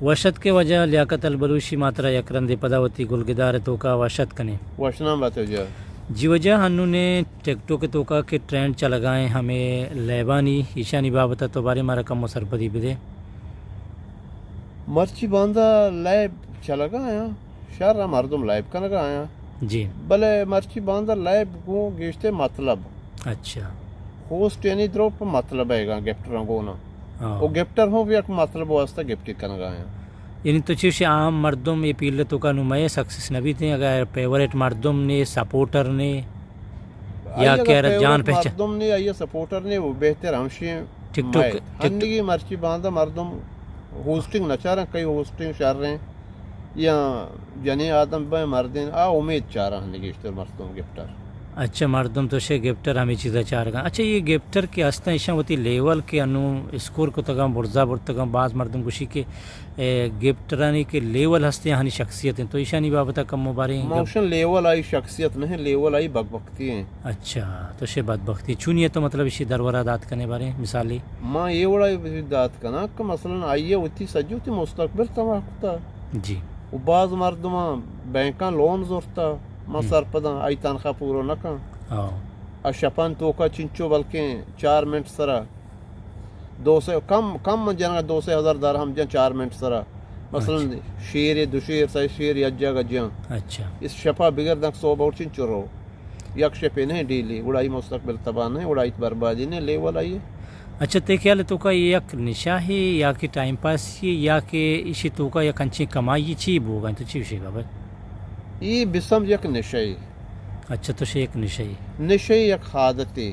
وش اتکے واجہ لیاقت البلوشی، ما ترا یک رندے پدا وتی گلگدار ءِ توکا وش اتک کنیں۔ وشنام بات واجہ۔ جی واجہ، ہنونے ٹک ٹوک ءِ توکا کہ ٹرینڈ چلگا ایں ہمے لیبانی، ایشانی بابت ءَ تو بارے مارا کمو سرپدی بدے۔ مرچی باندا لیب چلگا ایں، شر ءَ مردم لیب کنگا ایں۔ جی۔ بلے مرچی باندا لیب گوں گیشتر مطلب۔ اچھا۔ ہوسٹ یعنی درو پہ مطلب ءَ گا گفٹراں گونا۔ ہاں۔ او گفٹر ہوں بھی یک مطلب واسطہ گفٹی کنگا ایں۔ یعنی تو چوشی عام مردم اے فیلڈ ءِ توکا نوں مئے سکسیس نہ بیت ایں، اگر فیورٹ مردم نے، سپورٹر نے، یا آئی اگر کہ ارا فیورٹ جان پہچان۔ مردم نے، آئی سپورٹر نے، وہ بہتر ہمشی ٹک ٹوک، مئے۔ ٹک ٹوک۔ ہنگی مرچی باندا مردم ہوسٹنگ نہ چارن، کئی ہوسٹنگ شر ایں یا جنیں آدم بہ مردین، آ امید چارن ہنگی گیشتر مردم گفٹر۔ اچھا، مردم تو شے گفٹر ہمے چیزا چارگا۔ اچھا، یہ گفٹر کہ ہستن، ایشاں وتی لیول کہ انوں اسکور کتگاں، برزا برتگاں، باز مردم گوشی کہ اے، گفٹرانی کہ لیول ہستے آہانی شخصیت ایں، تو ایشانی بابت ءَ کمو باریں گپ۔ موشن لیول آئی شخصیت نہ ایں، لیول آئی بدبختی ایں۔ اچھا، تو شے بدبختی چونی ایں، تو مطلب ایشی درورا دات کنے باریں مثالی؟ ما اے وڑا دات کناں کہ مثلاً آئی ءَ وتی سجی وتی مستقبل تباہ کتا۔ جی۔ و باز مردماں بینکاں لون زرتا، ما ہم۔ سرپداں آئی تنخواہ پورو نہ کن۔ ہاں۔ آ شپان توکا چنچو بلکیں چار منٹ سرا دو سئے، کم، کم من جنگا دو سئے ہزار درہم جن چار منٹ سرا۔ مثلاً اچھا۔ شیر، دو شیر، سئے شیر یک جاگہ جن۔ اچھا۔ اس شپا بگر دنک صوبہ اور چنچو رو۔ یک شپے نہیں ڈیلی، گڑا ای مستقبل تباہ نہیں، گڑا ای بربادی نہیں، لیول آئی۔ اچھا، تے خیال توکا یہ یک نشہ ہے یا کہ ٹائم پاس ہے یا کہ ایشی توکا یک انچیں کمائی چی بوگا، تو چی وشے گا بھائی؟ یہ بسم یک نشہ ہے۔ اچھا، تو شے یک نشہ ہے۔ نشہ یک عادتے۔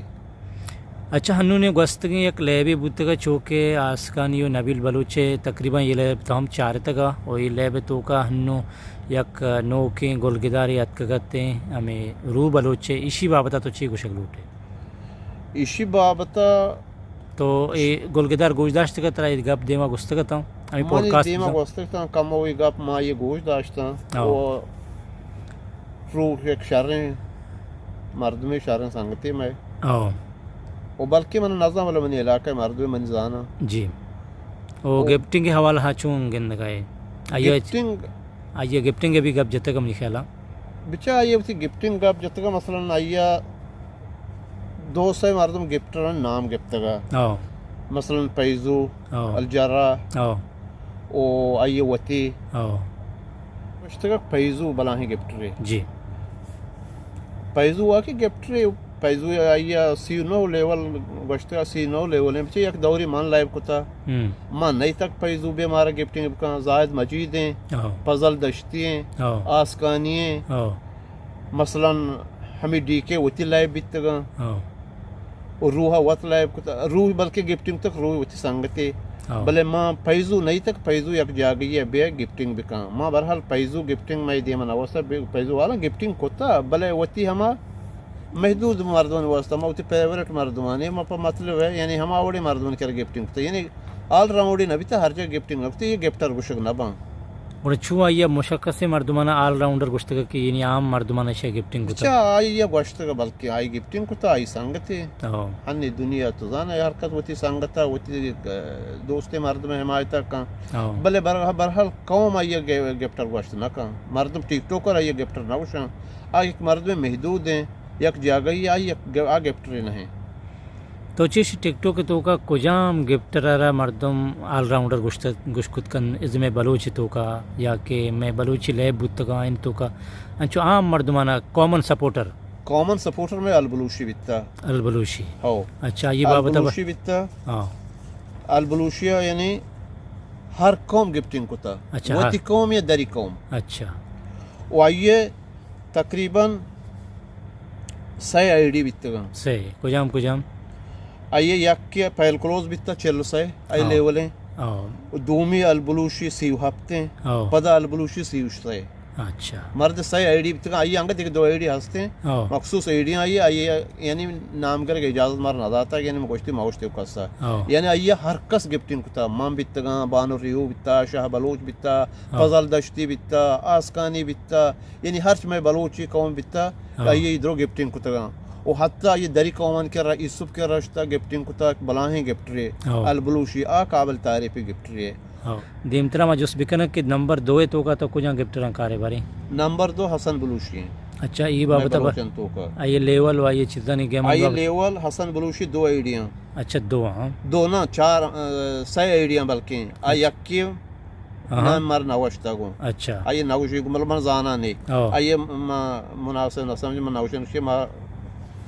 اچھا، ہنونے گوستگیں یک لیبے بوتگ، چو کہ آسکانی و نبیل بلوچ ءِ، تقریباً یہ لیب تو ہم چارتگ و یہ لیب توکا ہنو یک نوکیں گلگدارے اتکگ اتیں، ہمیں روح بلوچ ءِ، ایشی بابت تو چی گوشگ لوٹے؟ ایشی بابت تو اے گلگدار گوش داشتگ، ترا اے گپ دیما گوستگ اتاں، ہمیں من پوڈکاسٹ دیما بزاں۔ گوستگ اتاں، کم و یہ گپ ما یہ گوش داشتاں۔ ہاں۔ و روح یک شریں مردمے، شریں سنگتے مئے۔ او۔ او بلکہ من نزاں، بلے منی علاقہ مردمے من زاناں۔ جی۔ او او۔ گفٹنگ حوالہ ہا چون گندگا ہے؟ آئی گفٹنگ۔ آئی گفٹنگ بھی گپ جتگ منی خیالا۔ بچا آئی وتی گفٹنگ گپ جتگ، مثلاً آئی دو سئے مردم گفٹر نام گپتگا۔ او۔ مثلاً پیزو، او۔ الجرا۔ او۔ او آئی وتی۔ او۔ گوشتگ فیضو بلاہیں گفٹرے۔ جی۔ فیضو آ کہ گفٹرے، فیضو آئی سی و نو لیول گوشتگ، سی و نو لیول ہیں۔ بچے یک دوری من لائیو کتا۔ ہم۔ من نہیں تک فیضو بے مارا گفٹنگ بکن، زاہد مجید ہیں، ہاں۔ فضل دشتی ہیں، ہاں۔ آسکانی ہیں۔ ہاں۔ مثلاً ہمیں ڈی کے وتی لائیو بیتگاں۔ ہاں۔ و روح وت لائب کتا، روح بلکہ گفٹنگ تک روح وتی سنگتے۔ ہاں۔ بلے ما پیزو نہیں تک پیزو یک جاگہی ہے بیا گفٹنگ بکاں۔ ما برحال پیزو گفٹنگ مئے دیما نوستا، بے-، پیزو والا گفٹنگ کتا، بلے وتی ہما محدود مردمان واسطہ، ما وتی فیورٹ مردمانے، ما پہ مطلب ہے، یعنی ہما وڑے مردمان کر گفٹنگ کتا۔ یعنی آل راؤنڈ نہ بیتا، ہر جگہ گفٹنگ نہ بیتا، یہ گفٹر گوشگ نہ باں۔ گڑا چو آئی ء مشخصیں مردمانا آل راؤنڈر گوشتگ کہ یعنی عام مردمانا ایشی ء گفٹنگ کتگ؟ اچھا، آئی ء گوشتگ بلکیں آئی گفٹنگ کتگ، آئی سنگتے۔ ہو۔ ہنی دنیا تو زانے ہر کس وتی سنگت ء وتی، اه، دوستیں مردم ء حمایت ء کن۔ ہو۔ بلے بر-، برحال قوم آئی ء گ-، گفٹر گوشت نہ کن۔ مردم ٹک ٹاکر آئی ء گفٹر نہ گوشن۔ آ یک مردم محدود ہیں، یک جاگہی آئی یک گ-، آ گفٹر نہ ہیں۔ تو چش ٹک ٹاک ء توکا کجام گپٹر ء را مردم آل راؤنڈر گوشت، گوش کت کن؟ از مئے بلوچ ء توکا یا کہ مئے بلوچی لیب بوتگاں ان توکا انچو عام مردمانا کامن سپورٹر؟ کامن سپورٹر مئے البلوشی بیتا۔ البلوشی۔ ہو۔ اچھا، یہ بابت اب البلوشی بیتا۔ ہاں۔ البلوشی یعنی ہر قوم گپٹنگ کتا۔ اچھا، وتی ہر قوم یا دری قوم۔ اچھا۔ و آئیے تقریباً سئے آئی ڈی بیتگاں۔ سئے؟ کجام کجام؟ آئی یک کہ پہل کلوز بیتا چل و سئے، آئی ہاں۔ لیول ہیں۔ ہاں۔ و دومی البلوشی سی و ہفت ہیں۔ ہاں۔ پدا البلوشی سی و سئے۔ اچھا۔ مرد سئے آئی ڈی بیتگاں، آئی انگت یک دو آئی ڈی ہستیں۔ ہاں۔ مخصوص آئی ڈی آئی، آئی یعنی نام گرگ اجازت مار نہ داتا، یعنی من گوشتی ما گوشتی کسا۔ ہاں۔ یعنی آئی ہر کس گپٹنگ کتا، من بیتگاں، بانو ریو بیتا، شاہ بلوچ بیتا، ہاں۔ فضل دشتی بیتا، آسکانی بیتا، یعنی ہرچ مئے بلوچی قوم بیتا، ہاں۔ آئی ء درو گپٹنگ کتگاں۔ و حتی آئی دری قومان کرا، ایسپ کرا شتا گپٹنگ کتا، بلاہیں گپٹرے، ہاں۔ البلوشی، آ قابل تعریفی گپٹرے۔ ہاں۔ دیمترا ما جست بکناں کہ نمبر دو ءِ توکا تو کجام گپٹراں کارے باریں؟ نمبر دو حسن بلوشی ایں۔ اچھا، اے مئے بابت ءَ بر-، بلوچاں توکا۔ آئی ءِ لیول و آئی ءِ چیزانی گیم آئی ءِ بابت۔ لیول حسن بلوشی دو آئی ڈی ایں۔ اچھا، دو، ہاں۔ دو نہ، چار، آ، سئے آئی ڈی ایں بلکیں۔ آ اچھا۔ یکے ہاں۔ نام مر نوشتہ گوں۔ اچھا۔ آئی ءِ نوشی گوں، مطلب من زاناں نہیں۔ او۔ آئی ءِ ما مناسب نہ سمجھ، من نوشی نوشی ما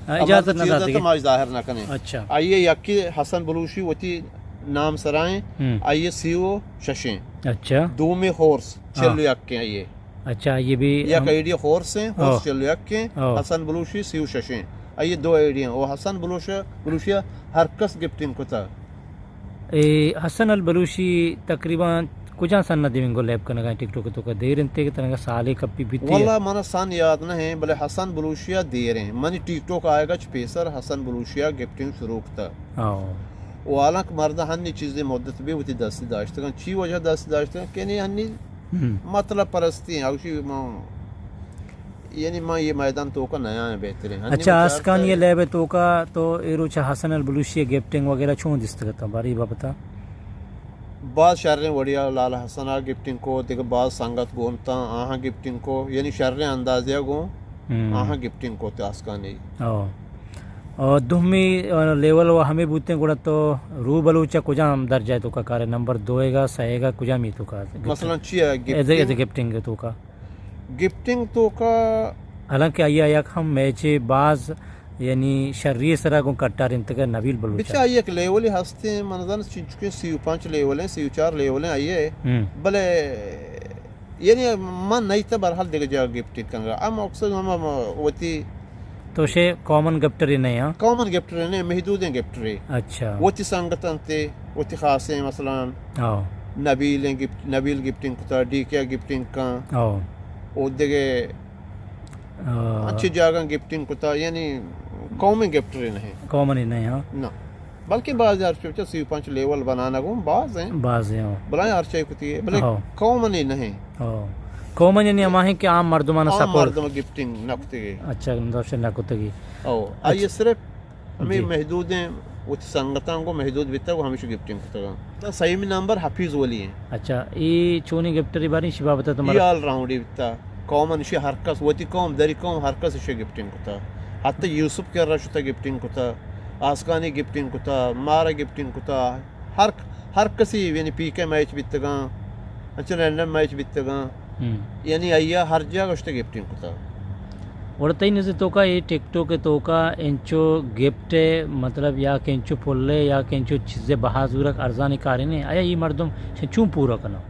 آ، اجازت نہ دات دگہ۔ ما ظاہر نہ کنیں۔ اچھا۔ آئی ءِ یکے حسن بلوشی وتی نام سرائیں، ہم۔ آئی ءِ سی و ششیں۔ اچھا۔ دومی ہورس، ہاں۔ چل و یکیں آئی ءِ۔ اچھا، آئی ءِ بھی یک ہم۔ آئی ڈی ہورس ایں، ہورس او۔ چل و یکیں، او۔ حسن بلوشی سی و ششیں۔ آئی ءِ دو آئی ڈی ایں۔ او حسن بلوش، بلوشی ءَ ہر کس گپٹنگ کتا۔ اے حسن البلوشی تقریباً کجام سن ءَ دیمگو لیب کنگا ٹک ٹاک ءِ توکا؟ دیر انت کہ تنگا سالے کپی بیتی؟ واللہ من ءَ سن یاد نہ ایں، بلے حسن بلوشی ءَ دیر ایں۔ منی ٹک ٹاک آیگا چہ پیسر حسن بلوشی ءَ گپٹنگ شروع کتا۔ ہاں۔ و حالانکہ مرد ءَ ہنی چیزے مدت بی وتی دستی داشتگاں۔ چی وجہ دستی داشتگاں؟ کہ نی ہنی ہم۔ مطلب پرستی ایں۔ اوشی ما یعنی ما اے میدان توکا نیاں بہتریں۔ ہنی اچھا، ما چارتا آسکانی لیب توکا تو اے روچا حسن البلوشی گپٹنگ وغیرہ چون دیستگ اتاں؟ باریں بابتا۔ باز شریں وڑیا لال حسن ءَ گپٹنگ کو، دگہ باز سنگت گون تاں، آہاں گپٹنگ کو، یعنی شریں اندازے گوں ہم۔ آہاں گپٹنگ کو تے آسکانی۔ او۔ او دومی، آ، لیول و ہمے بوتیں گڑا تو روح بلوچ ءَ کجام درجہ توکا کارے؟ نمبر دو ءِ گا، سئے ءِ گا، کجامی توکا؟ مثلاً چی ءَ ایز اے، ایز اے گپٹنگ؟ گپٹنگ توکا۔ گپٹنگ توکا۔ حالانکہ آئی ءَ یک ہم میچے باز، یعنی شری سرا گوں کٹارینتگ نبیل بلوچ ءَ۔ بچا آئی ءِ یک لیولے ہستیں، من زان چنچکیں سی و پنچ لیول ایں، سی و چار لیول ایں آئی ءِ۔ ہم۔ بلے یعنی من نئیت بہرحال دگہ جاگہ گپٹنگ کنگا۔ ہم اکثر ہم، ہم وتی تو شے کامن گپٹرے نہ ایں، ہاں؟ کامن گپٹرے نہ ایں، محدودیں گپٹرے۔ اچھا۔ وتی سنگت انت، وتی خاصیں، مثلاً ہاں۔ نبیل ایں گپ-، نبیل گپٹنگ کتا، ڈی کے گپٹنگ کن۔ ہاں۔ او دگہ ہاں۔ انچیں جاگہاں گپٹنگ کتا، یعنی کامن گپٹرے نہ ایں۔ کامن نہ ایں، ہاں۔ نہ۔ بلکہ باز ہرچے چہ سی و پنچ لیول بنانا گوں باز ایں۔ باز ایں، ہاں۔ بلائیں ہرچے کتی ہے، بلے ہاں۔ کامن نہ ایں۔ ہاں۔ کامن یعنی ہما ایں کہ عام مردماں عام سپورٹ۔ مردم گپٹنگ نہ کتگی۔ اچھا، دوشے نہ کتگی۔ او، اچھا۔ آئی صرف ہمیں جی۔ محدودیں، وتی سنگتاں گوں محدود بیتگ و ہمیش گپٹنگ کتگاں۔ سیمی نمبر حفیظ ولی ایں۔ اچھا، اے چونیں گپٹرے باریں، شی بابت ءَ تو اے مارا آل راؤنڈے بیتا۔ قوم انشی ہر کس، وتی قوم، دری قوم، ہر کس ایشی گپٹنگ کتا۔ حتی یوسف کرا شتا گپٹنگ کتا، آسکانی گپٹنگ کتا، مارا گپٹنگ کتا۔ ہر، ہر کسی، یعنی پی کے میچ بیتگاں، انچو لندن میچ بیتگاں۔ ہم۔ یعنی آئی ءَ ہر جاگہ شتا گپٹنگ کتا۔ گڑا تئی نزے توکا اے ٹک ٹاک ءِ توکا انچو گپٹ ءِ مطلب یا کہ انچو پل ءِ یا کہ انچو چیزے بہا زورگ ارزانی کارے نہ ایں۔ آیا اے مردم چون پورا کناں؟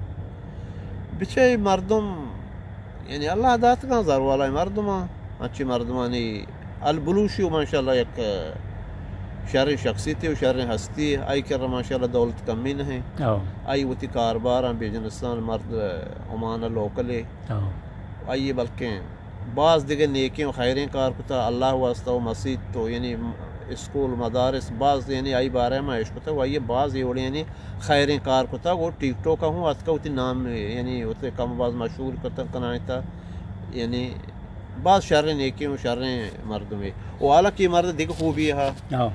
بچے اے مردم یعنی اللہ داتگاں زر والا مردماں، انچیں مردمانی البلوشی و ماشاءاللہ یک شریں شخصیتے و شریں ہستی، آئی کرا ماشاءاللہ دولت کمی نہ ایں۔ او۔ آئی وتی کارباراں، بزنساں، مرد عمان ءِ لوکلے۔ او۔ آئی بلکیں باز دگہ نیکیں و خیریں کار کتا، اللہ واسطہ و مسیت و یعنی اسکول، مدارس، باز یعنی آئی بارہ ما اشکتا و آئی باز اے وڑیں یعنی خیریں کار کتا و ٹک ٹاک ءَ ہوں اتکا وتی نام یعنی وتی کم باز مشہور کتا کنائینتا، یعنی باز شریں نیکیں و شریں مردمے۔ و حالانکہ اے مرد دگہ خوبی ہا۔ ہاں۔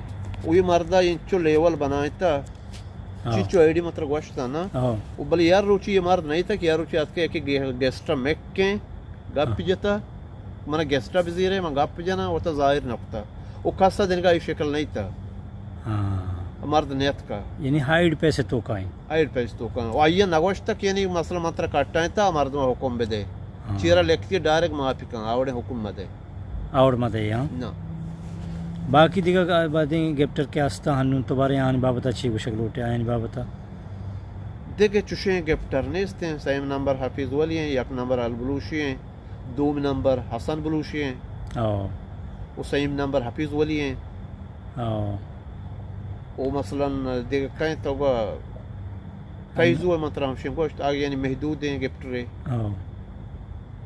و اے مردا انچو لیول بنائینتا، ہاں۔ چنچو آئی ڈی من ترا گوشتا نا۔ ہاں۔ و بلے یار روچی اے مرد نئیتا کہ یار روچی اتکے کہ گے-، گیسٹا مکیں گپ ہاں۔ جتا، من گیسٹا بزیرے، من گپ جنا، وتا ظاہر نکتا۔ و کسا دنگا اے شکل نئیتا۔ ہاں۔ مرد نیتکا۔ یعنی ہائیڈ پیسے توکا ایں۔ ہائیڈ پیسے توکا ایں۔ و آئی نگوشتا کہ یعنی مثلاً من ترا کٹائینتا، مردم حکم بدے۔ ہاں۔ چیرا لکھتی ڈائریکٹ معافی کن، آوڑے حکم مدے۔ آوڑ مدے، ہاں۔ نہ۔ باقی دگہ بازیں گپٹر کہ ہستا ہنون تو بارے آنی بابتا چی گوشگ لوٹے، آیانی بابتا؟ دگہ چشیں گپٹر نیستیں، سیم نمبر حفیظ ولی ایں، یک نمبر البلوشی ایں، دومی نمبر حسن بلوشی ایں۔ او۔ و سیم نمبر حفیظ ولی ایں۔ او۔ و مثلاً دگہ کئیں تو گا فیضو ءَ من ترا ہمشیں گوشت، آ یعنی محدودیں گپٹرے۔ ہاں۔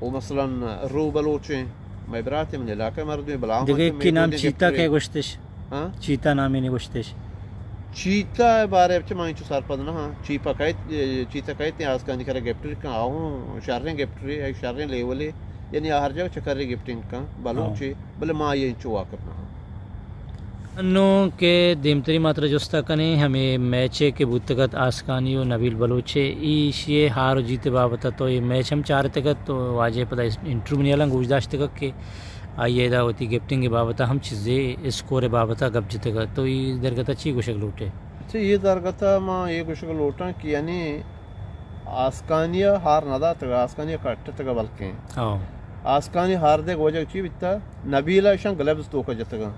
و مثلاً رو بلوچیں، مئے براتے، من علاقہ مردمے، بلاہم دگہ انت، یکے نام محدودیں چیتا گپٹرے۔ کئے گوشتش؟ ہاں؟ چیتا نامے نے گوشتش؟ چیتا ءِ بارے چہ من انچو سرپد نہ ہاں۔ چیپا کئیت، چیتا کئیت آسکانی کرا گپٹر کن، آ ہوں شریں گپٹرے، اے شریں لیولے، یعنی آ ہر جاگہ چکرے گپٹنگ کن، بلوچے، ہاں۔ بلے ما آئی انچو واقف نہ ہاں۔ انوں کہ دیمتری ما ترا جستا کنیں، ہمے میچ ء کہ بوتگ ات آسکانی و نبیل بلوچ ء، ایشی ء ہار و جیت ء بابت ء تو اے میچ ہم چارتگ ات، تو واجہ ء پدا انٹرویو منی ہلاں گوش داشتگ ات کہ آئی ء ادا وتی گپٹنگ ء بابت ء ہم چیزے اسکور ء بابت ء گپ جتگ ات، تو اے درگت ء چی گوشگ لوٹ ئے؟ اچھا، اے درگت ء ما اے گوشگ لوٹاں کہ یعنی آسکانی ء ہار نہ داتگ، آسکانی ء کٹتگ بلکیں۔ ہاں۔ آسکانی ہار دیگ وجہ چی بیتگ؟ نبیل ء اشاں گلبز توکا جتگاں۔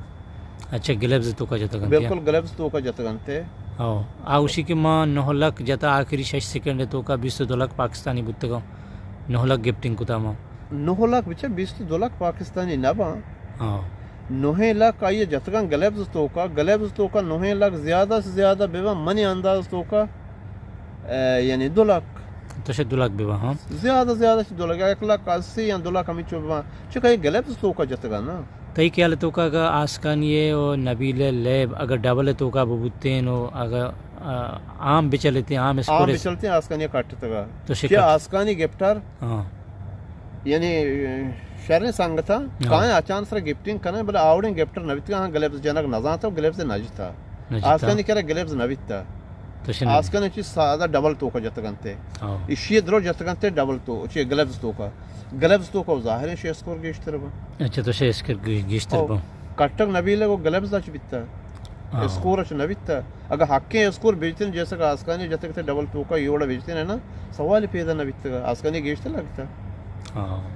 اچھا، گلبز توکا جتگ انت، بالکل، گلبز توکا جتگ انت۔ ہاں۔ آ گوشی کہ ما نو لکھ جتا، آخری شش سیکنڈ توکا بیست و دو لکھ پاکستانی بوتگاں۔ نو لکھ گپٹنگ کتا ما۔ نو لکھ بچہ، بیست و دو لکھ پاکستانی نہ باں۔ ہاں۔ نوہیں لکھ آئی ء جتگاں گلیبز توکا، گلیبز توکا نوہیں لکھ زیادہ سے زیادہ بہ باں منی انداز توکا، اے، یعنی دو لکھ۔ تو شاید دو لکھ بہ باں، ہاں۔ زیادہ زیادہ سے دو لکھ، یک لکھ اسی یا دو لکھ ہمینچو بہ باں۔ چکہ اے گلیبز توکا جتگاں نا۔ تئی خیال توکا اگا آسکانی ء و نبیل ء لیب اگا ڈبل توکا بہ بوتین و اگا، آ، عام بچلتیں، عام عام اسکور اس- بچلتیں، آسکانی کٹتگا۔ تو شکست۔ چہ آسکانی گپٹر ہاں۔ یعنی، شریں سنگتاں ہاں۔ کائیں اچان سرا گپٹنگ کنیں، بلے آوڑیں گپٹر نہ بیتگا، ہاں، گلیبز جنگ نہ زانتا و گلیبز نہ جتا۔ نہ جتا۔ آسکانی کرا گلیبز نہ بیتا۔ تو شنو؟ آسکانی چیز سادہ ڈبل توکا جتگنتے۔ ہاں۔ اشی درو جتگنتے ڈبل تو، چی گلیبز توکا۔ گلیبز توکا ظاہر ہے شے اسکور گیشتر با۔ اچھا، تو شے اسکور گی-، گیشتر او، با۔ کٹک نبیلے کو گلیبز اچ بیتا۔ ہاں۔ اسکور اچ نہ بیتا۔ اگہ حقیں اسکور بیجتن، جیسا کہ آسکانی جتگ تے ڈبل توکا یہ وڑا بیجتن ہے نا، سوال پیدا نہ بیتگا، آسکانی گیشتر لگتا۔ ہاں۔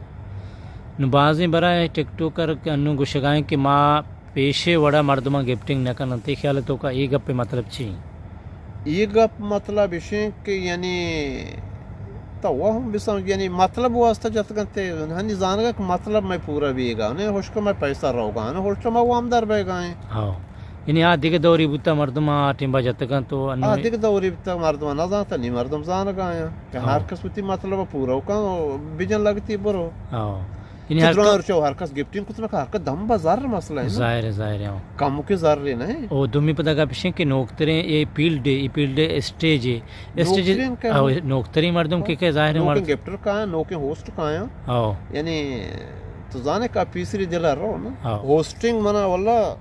نو بازیں برا ٹک ٹوکر کہ انو گوشگائیں کہ ما پیشے وڑا مردماں گپٹنگ نہ کنن، تے خیال توکا اے گپ مطلب چی؟ اے گپ مطلب اشیں کہ یعنی تو وہم بسم، یعنی مطلب واسطہ جتگنتے، ہنی زانگا کہ مطلب میں پورا بیگا، نے ہوشکا میں پیسہ روگا، نے ہوشکا میں وامدار بیگا ہیں۔ ہاں۔ یعنی آ دگہ دوری بوتا، مردم آ ٹیمبا جتگاں تو انو آ دگہ دوری بوتا، مردم نہ زانتا، نی مردم زانگا آیا کہ ہاں۔ ہر کس وتی مطلب پورا کن، بجن لگتی برو۔ ہاں۔ یعنی ہر چتران ک-، چو ہر کس گپٹنگ کت نہ کن، ہر کس دم با زر مسئلہ ہے نا۔ ظاہر ہے، ظاہر ہے، ہاں۔ کم کے زر نہیں۔ او دومی پدا گپ اشیں کہ نوکتریں اے فیلڈ ہے، اے فیلڈ ہے، اسٹیج ہے۔ اسٹیج نوکتریں کہ ہاں، ہاں۔ نوکتریں مردم کے، ہاں۔ کہ ظاہر ہے نوکیں مرد۔ گپٹر کا ہے، نوکیں ہوسٹ کا ہے۔ ہاں۔ یعنی تو زانے کا پیسری دل رو نا۔ ہاں۔ ہوسٹنگ منا واللہ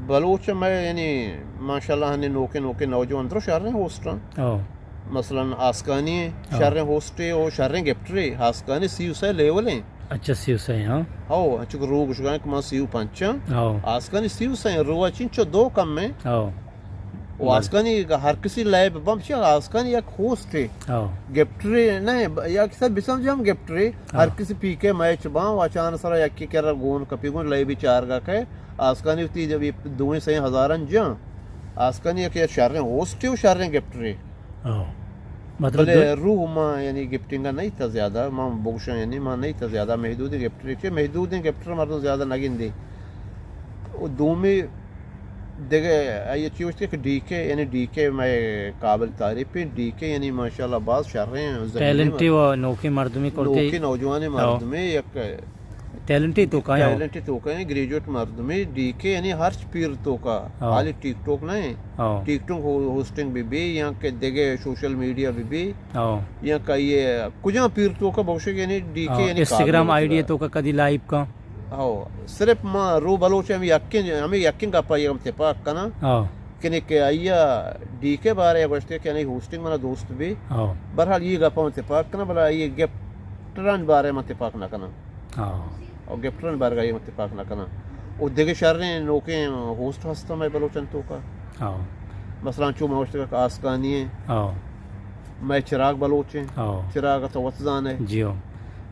بلوچ میں یعنی ماشاءاللہ ہنی نوکیں نوکیں نوجوان درو شریں ہوسٹ ہیں۔ او۔ مثلاً آسکانی ہیں، او۔ شریں ہوسٹے او شریں گپٹرے، آسکانی سی و سے لیول ہیں۔ اچھا، سی و سے، ہاں۔ او، چونکہ رو گشگاں کہ ما سی و پنچ ہیں۔ او۔ آسکانی سی و سے ہیں، رو چنچو دو کم ہیں۔ او۔ و بلے۔ آسکانی ہر کسی لیب بم چی آسکانی یک ہوسٹے۔ او۔ گپٹرے نہیں، ب-، یا کسی بسم جم گپٹرے، او۔ ہر کسی پی کے میچ باں، و اچان سرا یکی کرا گون کپی گون لیبی چارگا کے۔ آسکانی وتی جب یہ دوئیں سئیں ہزاراں جاں، آسکانی یک یا شریں ہوسٹے و شریں گپٹرے۔ ہاں۔ مطلب بلے دو- روح ما یعنی گپٹنگ نہیں تا زیادہ، ما بگشاں یعنی ما نہیں تا زیادہ محدودیں گپٹرے، کہ محدودیں گپٹر مردم زیادہ نہ گندے۔ و دومی دگہ آئی چی گوشتے کہ ڈی کے، یعنی ڈی کے میں قابل تعریف ہیں، ڈی کے یعنی ماشاءاللہ باز شریں زمینی ٹیلنٹی مردم۔ و نوکیں مردمی کرتے۔ نوکیں نوجوانیں ہاں۔ مردمے یک ٹیلنٹی توکا ہیں۔ ٹیلنٹی توکا ہیں، گریجویٹ مردمے، ڈی کے یعنی ہرچ پیر توکا، ہاں۔ خالی ٹک ٹاک نہ ہیں۔ ہاں۔ ٹک ٹاک ہو-، ہوسٹنگ بہ بی، یا کہ دگہ سوشل میڈیا بہ بی، ہاں۔ یا کہ یہ کجا پیر توکا بوشگ یعنی ڈی کے ہاں، یعنی انسٹاگرام قابل آئی ڈی توکا کدی لائیو کا۔ ہاں، صرف ما رو بلوچ ہمیں یکیں، ہمیں یکیں گپا یہ ہم تپاک کنا۔ ہاں۔ کنے کہ آیا ڈی کے بارے گوشتے کہ یعنی ہوسٹنگ منا دوست بی۔ ہاں۔ بہرحال یہ گپا ہم تپاک کنا، بلا یہ گپٹران بارے ما تپاک نہ کنا۔ ہاں۔ او گپٹرانی بارگاہی ہم اتفاق نہ کناں۔ او دگہ شریں نوکیں ہوسٹ ہستاں مئے بلوچانی توکا۔ ہاں۔ مثلاً چو ما گوشتگ کہ آسکانی ہیں۔ ہاں۔ مئے چراگ بلوچ ہیں۔ ہاں۔ چراگ تو وت زانے۔ جی ہو۔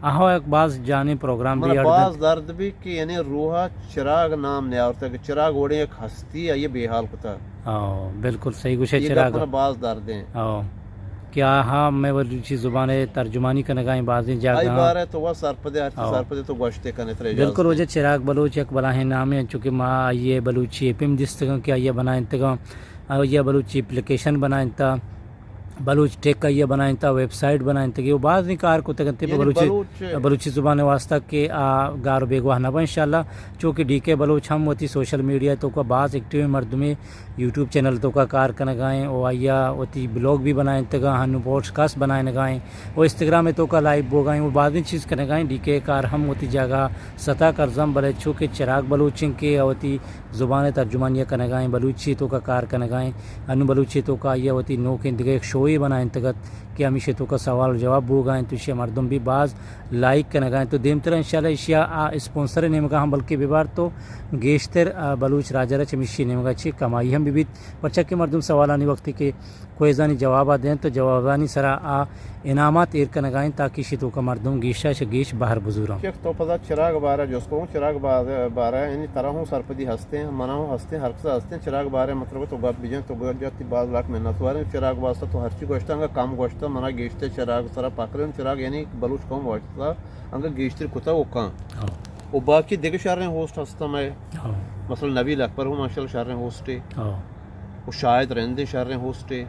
آہو یک باز جانیں پروگرام منا بھی اڑ باز دنت۔ درد بھی کہ یعنی روحا چراگ نام نیاورتا کہ چراگ وڑیں یک ہستی آئی بے حال کتا۔ ہاں، بالکل صحیح گوشے یہ چراگ۔ گپ منا باز درد ہیں۔ ہاں۔ کہ آہاں مئے بلوچی زبان ء ترجمانی کنگا ایں بازیں جاگہاں۔ آئی بارہ تو وا سرپدے، ہرچی ہاں۔ سرپدے تو گوشتے کنے ترے بالکل اجازت وجہ ہے۔ چراگ بلوچ یک بلاہیں نامے انت، چونکہ ما آئی ء بلوچی ایپ ہم دیستگاں کہ آئی ء بنائینتگاں، آئی ء بلوچی اپلیکیشن بنائینتا، بلوچ ٹیک آئی ءَ بنائینتا، ویب سائٹ بنائینتگی و بازیں کار کتگ انت پہ یعنی بلوچی، بلوچ بلوچی زبان ءِ واستہ کہ آ گار و بیگواہ نہ بنت انشاءاللہ۔ چونکہ ڈی کے بلوچ ہم وتی سوشل میڈیا ءِ توکا باز ایکٹیو مردمے، یوٹیوب چینل ءِ توکا کار کنگا ایں و آئی ءَ وتی بلاگ بھی بنائینتگا، ہنو پوڈکاسٹ بنائینگا ایں و انسٹاگرام ءِ توکا لائیو بوگا ایں و بازیں چیز کنگا ایں۔ ڈی کے کار ہم وتی جاگہ ستا کرزاں، بلے چونکہ چراگ بلوچ ایں کہ وتی زبان ءِ ترجمانی ءَ کنگا ایں، بلوچی ءِ توکا کار کنگا ایں۔ انوں بلوچی ءِ توکا آئی ءَ وتی نوکیں دگہ یک شوئے بنائینتگ ات کہ ہمیشی ءِ توکا سوال و جواب بوگا انت، تو ایشی ءَ مردم بھی باز لائک کنگا انت۔ تو دیمترا انشاءاللہ ایشی ءَ آ اسپانسر ءِ نیمگا ہم بلکہ ببار تو گیشتر، آ، بلوچ راج ءَ را چمیشی ءِ نیمگا چی کمائی ہم ببیت، پرچا کہ مردم سوالانی وقتی کہ کوئزانی جواب ءَ دینت تو جوابانی سرا آ انعامات ایر کنگا انت تاکہ ایشی ءِ توکا مردم گیشا چہ گیش بہر بزوراں۔ چک تو پدا چراگ بارہ جست کو، چراگ بارہ، بارہ یعنی ترا ہوں سرپدی ہستیں، منا ہوں ہستیں، ہر کسا ہستیں۔ چراگ بارہ مطلب تو گپ بجن تو گپ جاتی باز لاکھ منت واریں۔ چراگ واسطہ تو ہرچی گوشتا انگا کم گوشتا، منا گیشتر چراگ سرا پکریں۔ چراگ یعنی بلوچ قوم واسطہ انگا گیشتر کتا و کان۔ ہاں۔ و باقی دگہ شریں ہوسٹ ہستاں مئے۔ ہاں۔ مثلاً نبیل اکبر ہوں ماشاءاللہ شریں ہوسٹے۔ ہاں۔ و شاہد رندیں شریں ہوسٹے۔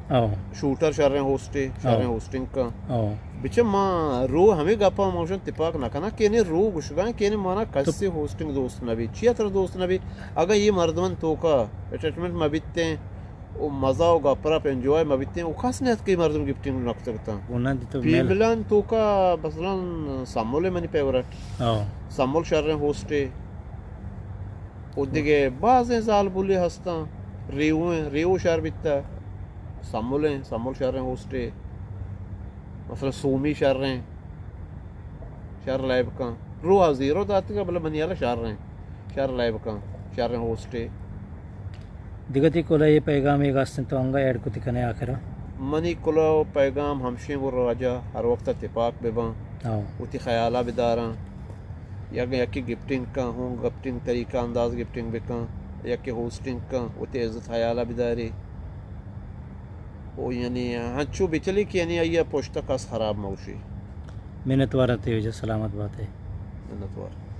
ہاں۔ شوٹر شریں ہوسٹے، شریں ہاں۔ ہوسٹنگ کن۔ ہاں۔ بچہ ما رو ہمیں گپا موشن تپاک نہ کناں کہ نے رو گشگاں کہ نے مانا کسی ہوسٹنگ دوست نہ بی۔ چیا ترا دوست نہ بی؟ اگاں یہ مردمن توکا اٹیچمنٹ مہ بیتیں، و مزہ و گپ رپ انجوائے مہ بیتیں، و کس نیت کہ مردم گفٹنگ نہ کتگ تاں۔ گناہ دی تو میل۔ فیملان توکا مثلاً سمول منی فیورٹ۔ ہاں۔ سمول شریں ہوسٹے۔ و دگہ بازیں زالبولے ہستاں، ریویں، ریو شر بیتہ، سملیں، سمل شریں ہوسٹے، مثلاً سومی شریں، شر لیب کن۔ رو ءَ زیرو داتگا، بلے منی ہیالا شریں، شر لیب کن، شریں ہوسٹے۔ دگہ تئی کلا یہ پیغام ایک استن تو انگا ایڈ کتی کنے آخرا؟ منی کلا پیغام ہمشیں گو راجا ہر وقت تپاک بباں، ہاں۔ وتی خیالا بداراں۔ یک، یکے گفٹنگ کن، ہوں گفٹنگ طریقہ انداز گفٹنگ بکن، یکے ہوسٹنگ کن، وتی عزت حیالا بداری۔ او یعنی ہنچو بچلی کہ یعنی آئی ءَ پشت کس خراب مہ گوشی۔ منت وار تئی وجہ، سلامت بات ئے۔ منت وار۔